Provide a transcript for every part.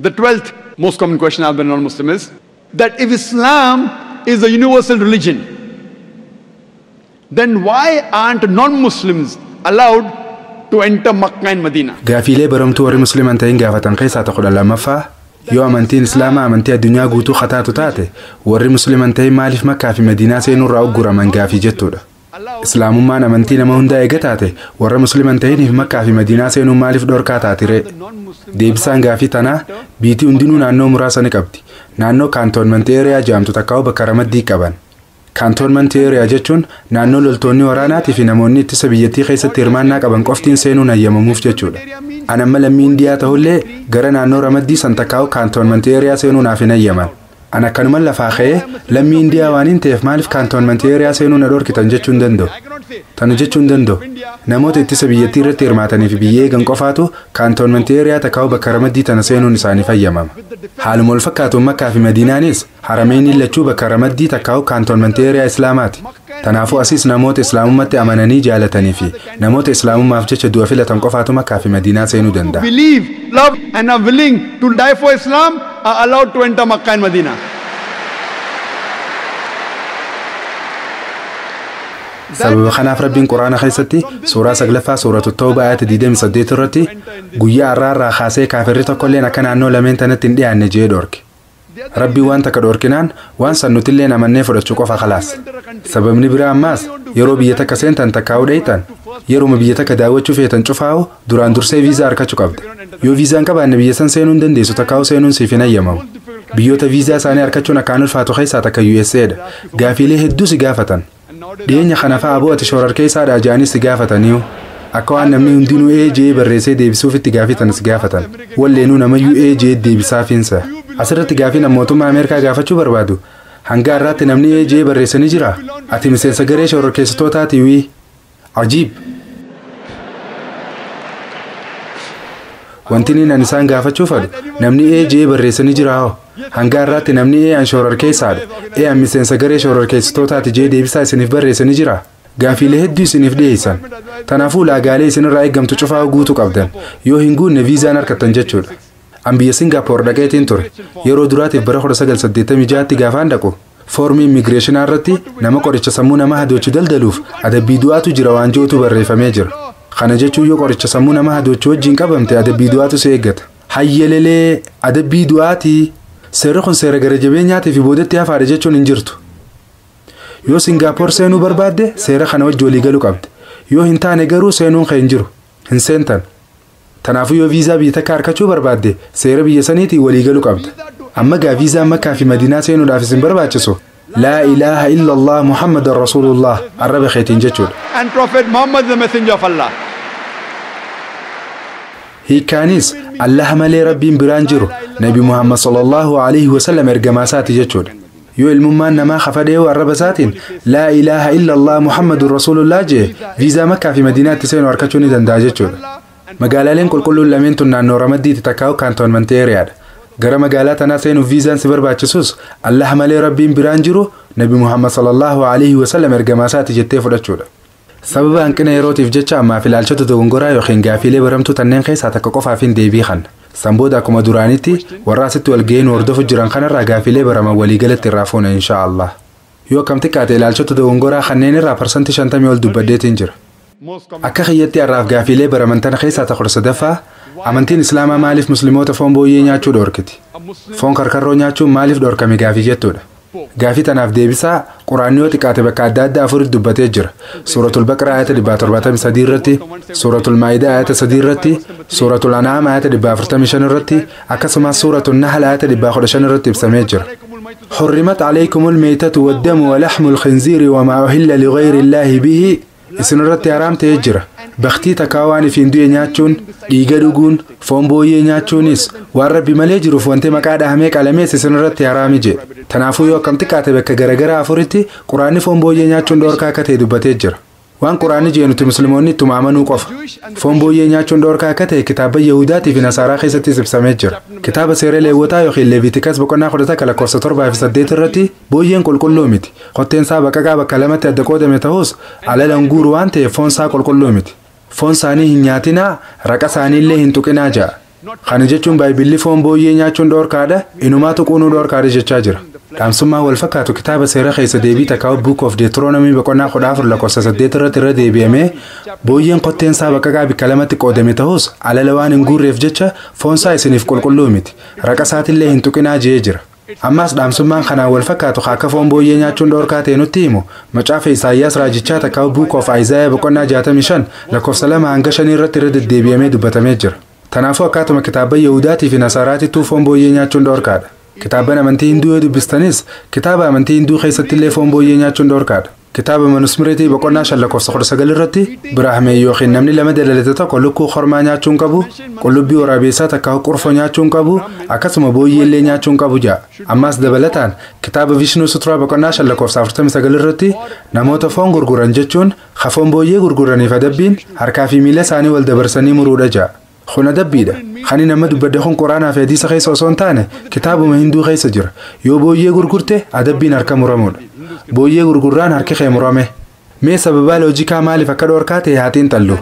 The 12th most common question I've been non-Muslim is that if Islam is a universal religion, then why aren't non-Muslims allowed to enter Makkah and Medina? Gaafiilee baramtuu warri musliman ta'in gaafatan keessaa tokko 12ffaa yoo amantiin Islaamaa amantii addunyaa guutuu kataatu taate warri musliman ta'in maaliif Makkaa fi Madiinaa seenuurraa ugguraman gaafii jettuudha. Islaamummaan amantii nama hundaa eega taate warra musliman ta'iniif Makkaa fi Madiinaa seenuun maaliif dhorkaa taatiree? Deebisaan gaafii tanaa biitii hundinuu naannoo muraasa ni qabdi. Naannoo cantonment area jedhamtu takkaa'u bakka ramaddii qaban. Cantonment area jechuun naannoo loltoonni waraanaatii fi namoonni ittisa biyyattii keessatti hirmaannaa qaban qoftiin seenuun hayyamamuuf jechuudha. An amma lammii Indiyaa ta'ullee gara naannoo ramaddii san takkaa'u cantonment area seenuu naaf hin hayyaman. An akkanuma lafaa ka'ee lammii Indiyaa waan hin ta'eef maaliif cantonment area seenuu na dhorkitan jechuu hin danda'u. Tana jechuu hin danda'u. Namoota ittisa biyyattii irratti hirmaatanii fi biyya eegan qofaatu cantonment area takkaa'u bakka ramaddii tana seenuun isaaniif hayyamama. Haaluma wal fakkaatuun Makkaa fi Madiinaanis harameenii lachuu bakka ramaddii takkaa'u cantonment area Islaamaati. Kanaafuu asiis namoota Islaamummaatti amananii jaalatanii fi namoota Islaamummaaf jecha du'a filatan qofaatu Makkaa fi Madiinaa seenuu danda'a. Believe, love and are willing to die for Islam are allowed to enter Makkah and Medina. Sababa kanaaf Rabbiin Quraana keessatti suuraa 9ffaa suuratu Tawbaa ayata 28 irratti guyyaa har'aarraa kaasee kaafirri tokkolleen akka naannoo lameen tanatti hin dhiyaanne jee dhorke. Rabbiin waan takka dhorkinaan waan san nutilleen amannee fudhachuu qofa khalaas. Sababni biraa ammaas yeroo biyya takka seentan takkaa'uu dheeytan yeruma biyya takka daawwachuu feetan cufaa'u duraan dursee viizaa argachuu qabda. Yoo viizaa hin qabaanne biyya san seenuu hin dandeessu takkaa'uu seenuun siif hin hayyamamu. Biyyoota viizaa isaanii argachuun akkaan ulfaatu keessaa takka USA dha. Gaafiilee hedduu si gaafatan. Dhiyeenya kana fa'aa aboo ati shororkeessaadha jaanis si gaafataniiru. Akka waan namni hundinuu ee jee barreessee deebisuuf itti gaafatan si gaafatan. Walleenuu namayyuu ee jee deebisaafiinsa. Asirratti gaafii mootummaa Ameerikaa gaafachuu barbaadu. Hanga har'aatti namni ee jee barreesse ni jira. Ati miseensa garee shororkeessitootaati wii. Ajiib! Wanti inni an isaan gaafachuu fedhu namni ee jee barreesse ni jira hoo? Hanga har'aatti namni ee an shororkeessaadha. Ee an miseensa garee shororkeessitootaati jee deebisaa isiniif barreesse ni jira. Gaafiilee hedduu isiniif dhiyeessan. Kanaafuu ulaagaalee isinirraa eeggamtu cufaa guutuu qabdan. Yoo hin guunne viizaan argattan jechuudha. An biyya Singaappoor dhaqeetiin ture. Yeroo duraatiif bara 1986 gaafaan dhaqu. Foormii immigireeshinaa irratti nama qoricha sammuu namaa hadoochu daldaluuf adabbii du'aatu jira waan jirutu barreeffamee jira. Kana jechuun yoo qoricha sammuu namaa hadoochu wajjin qabamte adabbii du'aatu si eeggata. Hayyelelee adabbii du'aati. Seerri kun seera gara jabeenyaatii fi boodatti hafaadha jechuun hin jirtu. Yoo Singaappoor seenuu barbaadde seera kana wajji walii galuu qabda. Yoo hin taane garuu seenuun kee hin jiru. Hin seentan. Kanaafuu yoo viizaa biyya takka argachuu barbaadde seera biyya saniitiin walii galuu qabda. Amma gaa viizaa Makkaa fi Madiinaa seenuudhaaf isin barbaachisu laa ilaaha illallah Muhammadan Rasuulullah arraba keetiin jechuudha. And Prophet Muhammad the messenger of Allah. Hiikkaanis Allah malee Rabbiin biraan jiru Nabi Muhammad sallallahu alaihi wasallam ergamaa isaati jechuudha. Yoo ilmummaan namaa kafadhee arraba isaatiin laa ilaaha illallah Muhammadun Rasuulullah jee viizaa Makkaa fi Madiinaatti seenu argachuu ni danda'a jechuudha. Magaalaaleen qulqulluun lameen tun naannoo ramaddiitti takkaa'u cantonment areaadha. Gara magaalaa tanaa seenuuf viizaan si barbaachisus Allah malee Rabbiin biraan jiru Nabi Muhammad sallallahu alaihi wasallam ergamaa isaati jettee fudhachuudha. Sababa hanqina yerootiif jecha ammaaf ilaalchota dogongoraa yookiin gaafiilee baramtuu tanneen keessaa takka qofaaf hin deebii kanna. San booda akkuma duraanitti warra asitti wal ga'een hordofu jiran kanarraa gaafiilee baraman waliigalatti irraa fuuna insha Allah. Yoo akkam xiqqaate ilaalchota dogongoraa kanneen irraa 50% ol dubbaddeetiin jira. Akka kiyyatti har'aaf gaafiilee baraman tana keessaa tokko sadaffaa amantiin Islaamaa maaliif musliimoota foon booyyee nyaachuu dhorkiti? Foon karkarroo nyaachuun maaliif dhorkame gaafii jettuudha. Gaafii tanaaf deebisaa Quraanni yoo xiqqaate bakka adda addaa afuritti dubbatee jira. Suuratul Baqaraa ayata 173 irratti, Suuratul Maayidaa ayata 3 irratti, Suuratul Anaam ayata 145 irratti, akkasumas Suuratul Nahl ayata 115 irratti ibsamee jira. Hurrimat alaykumul maytatu waddamu wa lahmul khinziiri wa maa uhilla lighayri Illaahi bihi isin irratti haraam ta'ee jira. Baktii takkaa waan ifiin du'e nyaachuun, dhiiga dhuguun, foon booyyee nyaachuunis waan Rabbi malee jiruuf wanti maqaa dhahamee qalamees isin irratti haraami jedhe. Kanaafuu yoo akkam xiqqaate bakka garagaraa afuritti Quraanni foon booyyee nyaachuun dhorkaa akka ta'e dubbatee jira. Waan Quraanni jedhe nuti musliimoonni ittuma amanuu qofa. Foon booyyee nyaachuun dhorkaa akka ta'e kitaaba Yahudaatii fi Nasaaraa keessattis ibsamee jira. Kitaaba seera Leewwotaa yookiin Leevitikas boqonnaa 11 lakkoofsa 7 fi 8 irratti booyyeen qulqulluu miti. Qotteen isaa baqaqaa bakka lamatti adda qoodame ta'us alala hin guuru waan ta'eef foon isaa qulqulluu miti. Foon isaanii hin nyaatinaa, raqa isaanii illee hin tuqinaa ja'a. Kana jechuun Baayibilli foon booyyee nyaachuun dhoorkaadha, inumaa tuquunuu dhoorkaadha jechaa jira. Dhaamsummaan wal fakkaatu kitaaba seera keessa deebii takkaa Book of Deuteronomy boqonnaa 14 lakkoofsa 8 irratti irra deebi'amee booyyeen qotteen isaa baqaqaa bikka lamatti qoodame ta'us alala waan hin guurreef jecha foonsaa isiniif qulqulluu miti. Raqa isaatillee hin tuqinaa je'ee jira. Ammas dhaamsummaan kanaan wal fakkaatu akka foon booyyee nyaachuun dhoorkaa ta'e nutti himu macaafa Isaayyaas raajichaa takkaa Book of Isaiah boqonnaa 65 lakkoofsa 2 hanga 5 irratti irra deddeebi'amee dubbatamee jira. Kanaafuu akkaatuma kitaaba Yahudaatii fi Nasaaraatittuu foon booyyee nyaachuun dhoorkaadha. Kitaabban amantii Hinduu yoo dubbistanis kitaaba amantii Hinduu keessattillee foon booyyee nyaachuun dhoorkaadha. Kitaaba Manusmiriitii boqonnaa 5 lakkoofsa 19 irratti Biraahmee yookiin namni lama dalalate tokko lukkuu kormaa nyaachuun qabu, qullubbii waraabeessaa takka qurfoo nyaachuun qabu, akkasuma booyyeellee nyaachuun qabu ja'a. Ammas dabalataan kitaaba Vishnuu Suturaa boqonnaa 5 lakkoofsa 49 irratti namoota foon gurguran jechuun foon booyyee gurguraniif adabbiin harkaa fi miila isaanii wal dabarsanii muruudha ja'a. Kun adabbiidha. Kan nama dubbadde kun Quraanaa fi hadiisa keessa osoo hin taane kitaabuma Hinduu keessa jira. Yoo booyyee gurgurte adabbiin harka muramuudha. Booyyee gurgurraan harki kee murame. Mee sababaa loojikaa maaliif akka dhoorkaa ta'e haa xiinxallu.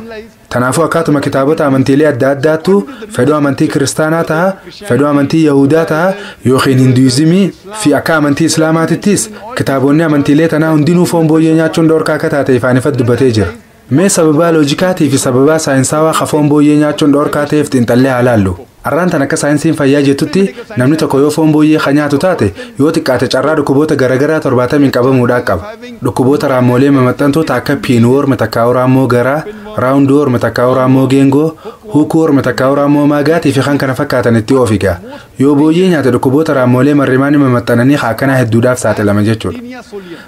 Kanaafuu akkaatuma kitaabota amantiilee adda addaattu fedhuu amantii kiristaanaa ta'a, fedhuu amantii Yahudaa ta'a yookiin Hinduuzimii fi akka amantii Islaamaatittis kitaabonni amantiilee tanaa hundinuu foon booyyee nyaachuun dhoorkaa akka taate ifaan ifatti dubbatee jira. Mee sababaa loojikaatii fi sababaa saayinsaawaa foon booyyee nyaachuun dhoorkaa ta'eef xiinxallee haa laallu. Arraan tan akka saayinsiin fayyaa jettutti namni tokko yoo foon booyyee kan nyaatu taate yoo xiqqaate carraa dhukkuboota garaagaraa 70 qabamuudhaan qaba. Dhukkuboota raammoolee mamaxxantoota akka pinworm takkaa raammoo garaa, roundworm takkaa raammoo geengoo, hookworm takkaa raammoo maagaatii fi kan kana fakkaatan itti oofiga. Yoo booyyee nyaate dhukkuboota raammoolee marrimaan mamaxxananii akkanaa hedduudhaaf saaxilama jechuudha.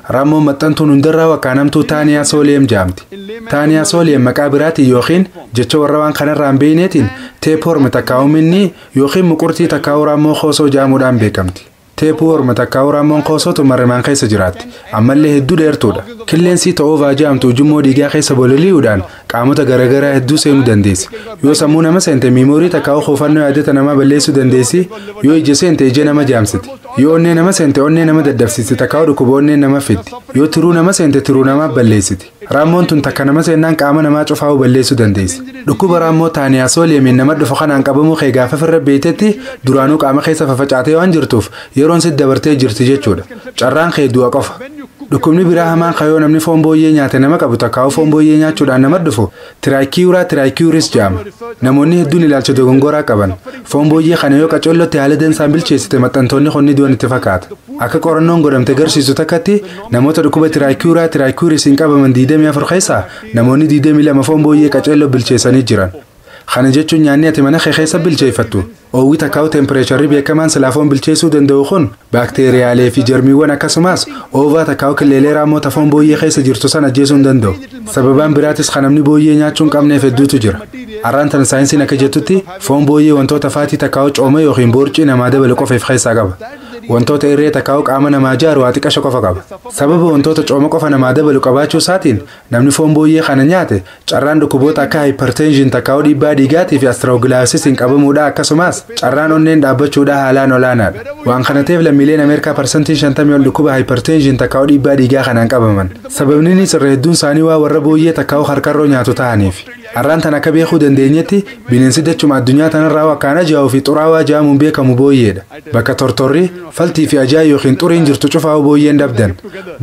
Raammoon maxxantuun hundarraa wakkaanamtuu Taaniyaa Sooleem jaamti. Taaniyaa Sooleem maqaa biraatiin yookiin jecha warra waan kanarraa hin beekneetiin teepoorm takkaa uminni yookiin muqurtii takkaa raammoo koosoo jaamuudhaan beekamti. Teepoorm takkaa raammoon koosootu marrimaan keessa jiraatti. Ammallee hedduu dheertuudha. Qilleensii ta'oovaa jaamtu ujummoo dhiigaa keessa bololi'uudhaan qaamota garaagaraa hedduu seenuu dandeessi. Yoo sammuu nama seente miimoorii takkaa kuufannoo yaadata namaa balleessuu dandeessi. Yoo ija seente ija nama jaamsiti. Yoo onnee nama seente onnee nama daddabsiisti takkaa dhukkuba onnee nama fiddi. Yoo tiruu nama seente tiruu namaa balleessiti. Raammoon tun takka nama seennaan qaama namaa cufaa'uu balleessuu dandeessi. Dhukkuba raammoo Taaniyaa Sooleemiin nama dhufu kanaan qabamuu kee gaafa firra beektetti duraanuu qaama keessa fafacaatee waan jirtuuf yeroon sitti dabartee jirti jechuudha. Carraan kee du'a qofa. Dhukkubni biraa hamaan kayoo namni foon booyyee nyaate nama qabu takkaa'u foon booyyee nyaachuudhaan nama dhufu tiraakiuraa tiraakiuris jedhama. Namoonni hedduun ilaalcha dogongoraa qaban. Foon booyyee kana yoo qacollotti haala dansaan bilcheessite maxxantoonni kunni du'an itti fakkaata. Akka qorannoon godhamte garsiisu takkatti namoota dhukkuba tiraakiuraa tiraakiurisiin qabaman 24 keessaa namoonni 22 foon booyyee qacolloo bilcheessanii jiran. Kana jechuun nyaanni ati mana kee keessa bilcheeffattu oowwi takkaa'u tempireecharri beekamaan silaa foon bilcheessuu danda'u kun baakteeriyaalee fi jarmiiwwan akkasumas oovaa takkaa'u qilleelee raammoota foon booyyee keessa jirtu sana ajjeesuu hin danda'u. Sababaan biraatis kan namni booyyee nyaachuu hin qabneef hedduutu jira. Arraan tana saayinsiin akka jettutti foon booyyee wantoota faatii takkaa'u cooma yookiin boorcii namaa dabalu qofa of keessaa qaba. Wantoota irree takkaa'u qaama namaa ijaaru waa xiqqasho qofa qaba. Sababa wantoota cooma qofa namaa dabalu qabaachuu isaatiin namni foon booyyee kana nyaate carraan dhukkuboota akka hypertension takkaa'u dhiibbaa dhiigaatii fi astroglaasisiin qabamuudha akkasumas carraan onneen dhaabbachuudha haalaan olaanaadha. Waan kana ta'eef lammiileen Ameerikaa 50% ol dhukkuba hypertension takkaa'u dhiibbaa dhiigaa kanaan qabaman. Sababni inni irra hedduun isaanii waa warra booyyee takkaa'u harkarroo nyaatu ta'aniif. Arraan tan akka beekuu dandeenyetti bineensi dachuma addunyaa tanarraa akkaan ajaa'uu fi xuraawaa jaamuun beekamu booyyeedha. Bakka tortorri, faltii fi ajaa'i yookiin xuriin jirtu cufaa'u booyyeen dhabdan.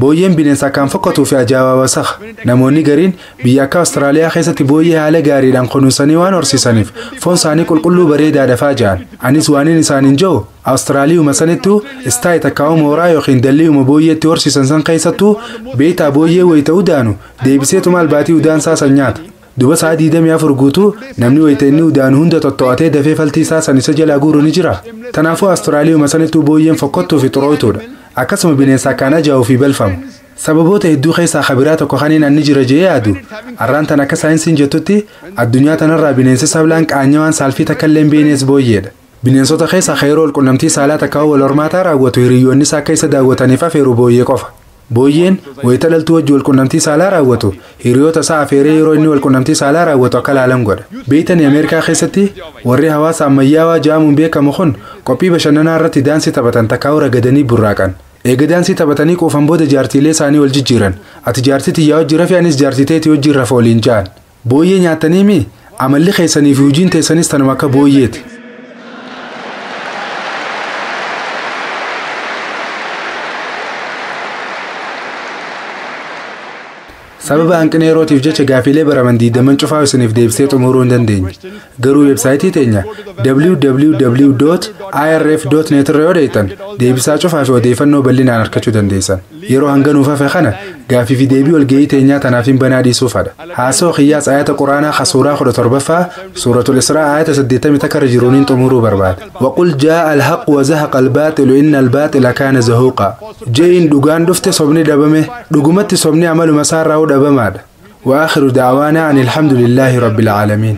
Booyyeen bineensa akkaan fokkatuu fi ajaa'aa wasakha. Namoonni gariin biyya akka Awustiraaliyaa keessatti booyyee haala gaariidhaan kunuunsanii waan horsiisaniif foon isaanii qulqulluu bareedaadha faa ja'an. Anis waaniin isaaniin jiru Awustiraaliyuma sanittuu istaayi takkaa'u mooraa yookiin dalliiyuma booyyeetti horsiisan san keessattuu beektaa booyyee wayita udaanu deebiseetuma albaatii udaansaa san nyaata. Duba sa'a 24 guutuu namni wayita inni udaanu hunda tottoo'atee dafee faltii isaa san isa jalaa guuru ni jira. Kanaafuu Awustiraaliyuma sanittuu booyyeen fokkottuu fi xurooytuudha. Akkasuma bineensa akkaan ajaa'uu fi balfamu. Sababoota hedduu keessaa kabiraa tokko kaniin anni jira jee yaadu arraan tan akka saayinsiin jettutti addunyaa tanarraa bineensi sablaan qaanyawaan saalfii takka illee hin beeknes booyyeedha. Bineensota keessaa yeroo walqunnamtii saalaa takka wal hormaataa raawwatu hiriyoonni isaa akka isa daawwataniif afeeru booyyee qofa. Booyyeen wayita dhaltuu wajji walqunnamtii saalaa raawwatu hiriyoota isaa afeeree yeroo inni walqunnamtii saalaa raawwatu akka laalan godha. Beeytanii Ameerikaa keessatti warri hawaasa ammayyaawaa jaamuun beekamu kun qophii bashannanaa irratti daansii taphatan takkaa'u ragadanii burraaqan. Eega daansii taphatanii quufan booda jaartiilee isaanii wal jijjiiran. Ati jaartii tiyyaa wajji rafi anis jaartii teetii wajji rafa waliin ja'an. Booyyee nyaatanii mi amalli keessanii fi hojiin teessanis tanuma akka booyyeeti. Sababa hanqina yerootiif jecha gaafiilee baraman diidaman cufaa isiniif deebisee xumuruu hin dandeenye. Garuu weebsaayitii teenya www.irf.net irra yoo deeytan deebisaa cufaa fi odeeffannoo bal'inaan argachuu dandeessan. Yeroo hanganuuf hafe kana gaafii fi deebii walgahii teenyaa tanaaf hin banaa dhiisuufadha. Haasoo kiyyaas ayata quraanaa ka suuraa 17ffaa suuratul Israa ayata 81 irra jiruuniin xumuruu barbaada. وقل جاء الحق وزهق الباطل إن الباطل كان زهوقا. Je'iin dhugaan dhufte sobni dhabame dhugumatti sobni amaluma isaarraa dhabamaadha. وآخر دعوانا أن الحمد لله رب العالمين.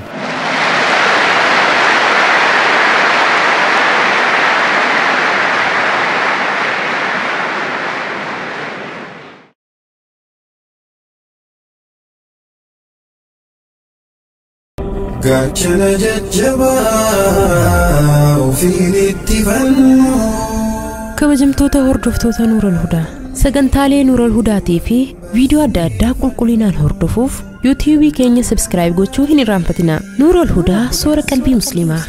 Gaachana jajjabaa ofiin itti fannu. Kabajamtoota hordoftoota Nuural Hudaa, sagantaalee Nuural Hudaatii fi viidiyoo adda addaa qulqullinaan hordofuuf yuutiyuubii keenya subscribe gochuu hin irraanfatinaa. Nuural Hudaa, soora qalbii musliimaa.